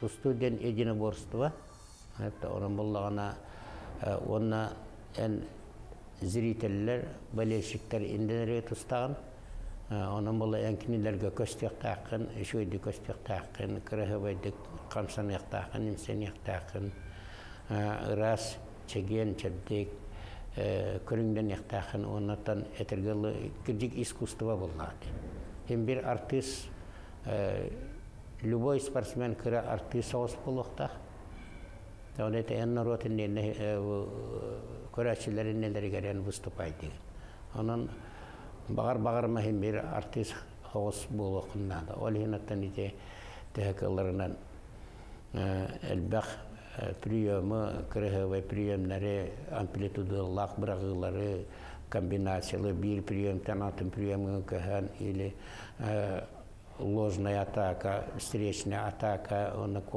Тустуу диэн единоборство. Онон буллаҕына уонна эн зрителлэр, болельщиктар иннилэригэр тустаҕын. Онон була эн кинилэргэ көстүөхтээххин, үчүгэйдик көстүөхтээххин, кыраһыабайдык хамсаныахтааххын, имсэниэхтээххин, ыраас, чэгиэн, чэбдик көрүҥнэниэхтээххин уоннаттан этэргэ дылы кырдьык искусство буоллаҕа дии. Ким бир артыыс любой спортсмен кыра артыыс соҕус буолуохтаах. Ол это эн норуот иннинэ көрөөччүлэр иннилэригэр эн выступай деген. Онон баҕар баҕарма иһин бир артыыс соҕус буолуоххун наада. Ол иһин оттон ити төһө кыалларынан элбэх приемы, кыраһыабай приемнары, амплитудалаах быраҕыылары, комбинациялы биир приемтан атын приемҥа көһөн или ложная атака, встречная атака, уонна.